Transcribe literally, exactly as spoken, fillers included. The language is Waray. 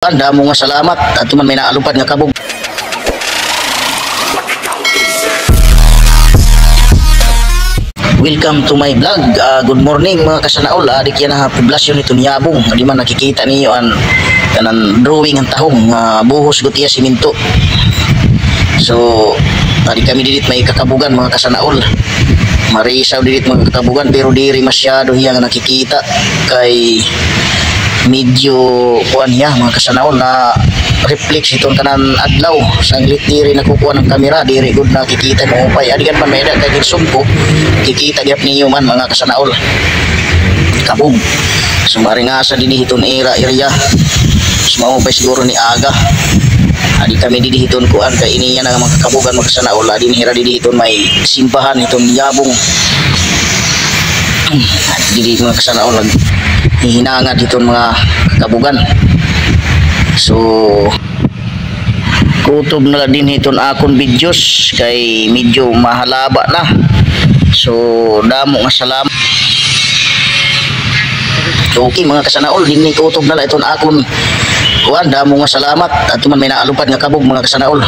Damo nga salamat. Adto man may naalupad nga kabog. Welcome to my vlog. Ah, good morning, mga kasanaol. Ah, adi ak yana ha poblasyon hiton Yabong. Adi man nakikita niyo an kanan drawing han tahong, ah, buhos gud iya siminto. So, adi kami didi hit may kakabugan, mga kasanaol. Marisaw didi hit mga kakabugan, pero diri masyado hiya nga nakikita kay medyo kuan hiya, mga kasanaol, na-reflect hiton kanan adlaw. Sanglit diri nakukuha han kamera, diri gud nakikita, maupay. Adi gad man may-ada kay ginsumko, kikita gihap niyo man, mga kasanaol. Kabog. So, maringasa didi hiton ira area. So, maupay siguro niaga. Adi kami didi hiton kuan kay ini yana nga mga kakabugan, mga kasanaol. Adi hira didi hiton may simbahan hiton Yabong. Didi, mga kasanaol, naghihinangad hiton mga kakabugan. So, kutob na la dinhi hiton akon videos kay medyo mahalaba na. So, damo nga salamat. Okay, mga kasanaol, dinhi kutob na la hiton akon kuan, damo nga salamat. Adto man may naalupad nga kabog, mga kasanaol.